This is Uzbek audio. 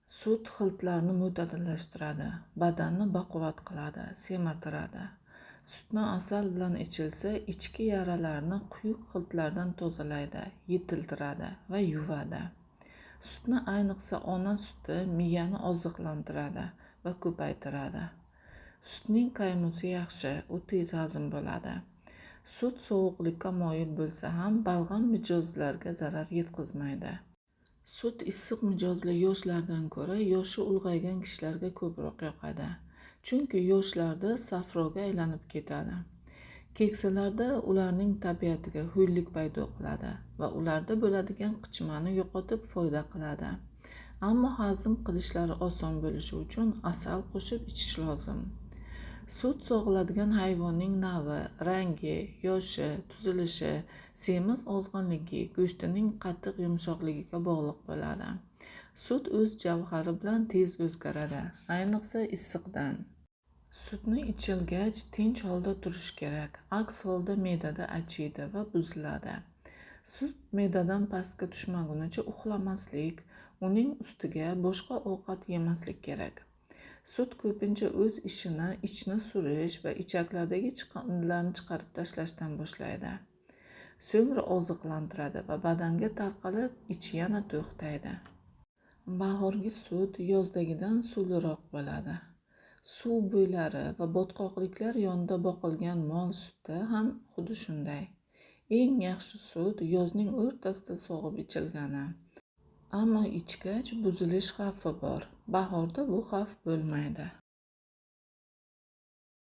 Sut xiltlarni mo'tadillashtiradi, badanni baquvvat qiladi, semirtiradi. Sutni asal bilan ichilsa, ichki yaralarni quyuq xiltlardan tozalaydi, yetiltiradi va yuvadi. Sutni, ayniqsa ona suti miyani oziqlantiradi va ko'paytiradi. Sutning qaymusi yaxshi, u tez hazm bo'ladi. Sut sovuqlikka moyil bo'lsa ham balg'am mijozlarga zarar yetkazmaydi. Sut issiq mijozli yoshlardan ko'ra yoshi ulg'aygan kishilarga ko'proq yoqadi. Chunki yoshlarda safroga aylanib ketadi. Keksalarda ularning tabiatiga ho'llik paydo qiladi va ularda bo'ladigan qichimani yo'qotib foyda qiladi. Ammo hazm qilishlari oson bo'lishi uchun asal qo'shib ichish lozim. Sut sog'iladigan hayvonning navi, rangi, yoshi, tuzilishi, semiz ozg'inligi, go'shtining qattiq yumshoqligiga bog'liq bo'ladi. Sut o'z javhari bilan tez o'zgaradi, ayniqsa issiqdan. Sutni ichilgach tinch holda turish kerak, aks holda me'dada achiydi va buziladi. Sut me'dadan pastga tushmagunicha uxlamaslik, uning ustiga boshqa ovqat yemaslik kerak. Sut ko'pincha o'z ishini ichni surish va ichaklardagi chiqindilarni chiqarib tashlashdan boshlaydi. So'ngra oziqlantiradi va badanga tarqalib, ich yana to'xtaydi. Bahorgi sut yozdagidan suvliroq bo'ladi. Suv bo'ylari va botqoqliklar yonida boqilgan mol suti ham xuddi shunday. Eng yaxshi sut yozning o'rtasida sog'ib ichilgani. Ammo ichgach buzilish xavfi bor. Bahorda bu xavf bo'lmaydi.